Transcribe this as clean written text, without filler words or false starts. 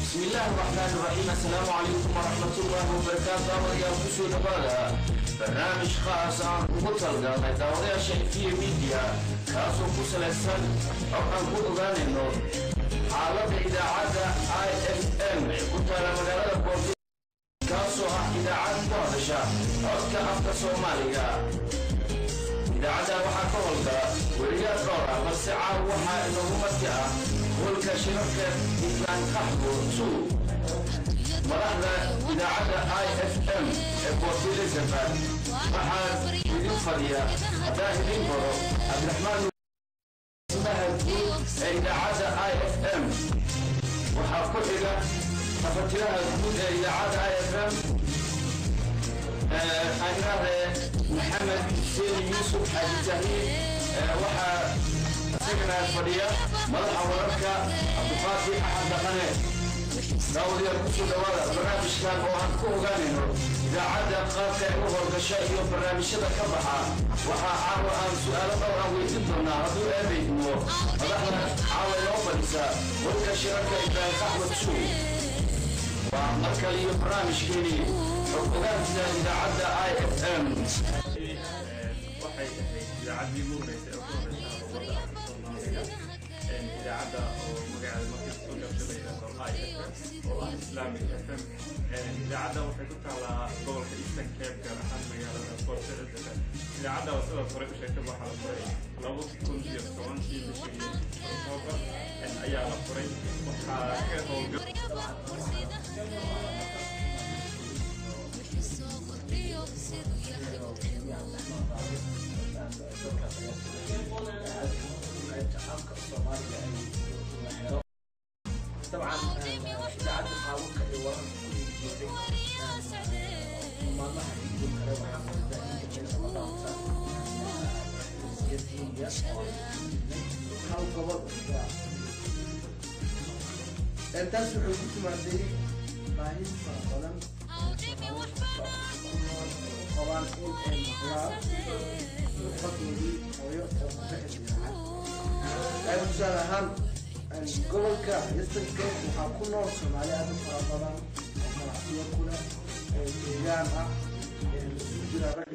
Bismillaahi raxmaani raxiim. Assalaamu calaykum waraxmatullaahi wabarakaatu. Daawadayaal, kusoo dhawaada barnaamij khaas aan ugu talgalnay daawadayaasha Ifiya Media, kaasoo ku salaysan oo aan ku ogaanayno xaaladda idaacadda IFM ee ku taala magaalada Boorti, kaasoo ah idaacad ku hadasha codka afka Soomaaliga. Idaacaddan waxaa ka howlgala weriyaal dhowr ah, balse caaw waxaa inoogu marti ah holka shirarka Ibrahim Qaxwo 2 madaxda idaacadda IFM ee Port Elizabeth. Waxaa idin fadhiya, haddaan idin baro, Cabdiraxmaan ismaha guud ee idaacadda IFM. Waxaa ku xiga tafatiraha guud ee idaacadda IFM, aniraade Maxamed Xuseen Yuusuf Xaaji Tahliil. Waxaa isagana fadhiya madaxa wararka Cabdiqaadir Axad Dhaqane. Daawadayaal, kusoo dhawaada barnaamijkan oo aan ku ogaanayno idaacadda qaabka ay u howlgasha iyo barnaamijyada ka baxa. Waxaa caawa aan su-aalo dhowr aan weydiin doonaa, hadduu eebaydmo, madaxda caawa inoo fadhisa warka shirarka Ibraahim Qaxwad 2. Waa mar kale iyo barnaamijkeeni xog ogaanta idaacadda IFM. Waxay ahayd idaacaddii ugu horeysay oo ku horeysa luqadda afka Soomaaliga, idaacadda oo magaceeda markii soo gaabshay la yidhaahdo IFM, oo ah Islamic FM. Idaacadda waxay ku taalaa gobolka Eastern Cape, gaar ahaan magaalada Port Elizabeth. Idaacadda waa sidaad horey u sheegtay, waxaa la furay 2010-kii, bishii October ayaa la furay. Waxaa ka howlgal Qaybta afka Soomaaliga ay la helo. Dabcan idaacadda qaababka ay wararka ku dhigi jirtay maalmaha xigdo kale waxaa moodaa in la dhaafsan Hindiya oo hal gobol. Taas waxay ku timaaday baahi fara badan oo Soomaalida ku nool ay u qabaan in ay maqlaan luqadoodii hooyo ee ku bixi idaacad. Tusaale ahaan, gobolka Eastern Cape waxaa ku nool Soomaali aad u fara badan oo ganacsiyo ku leh, deegaan ah, isugu jira rag.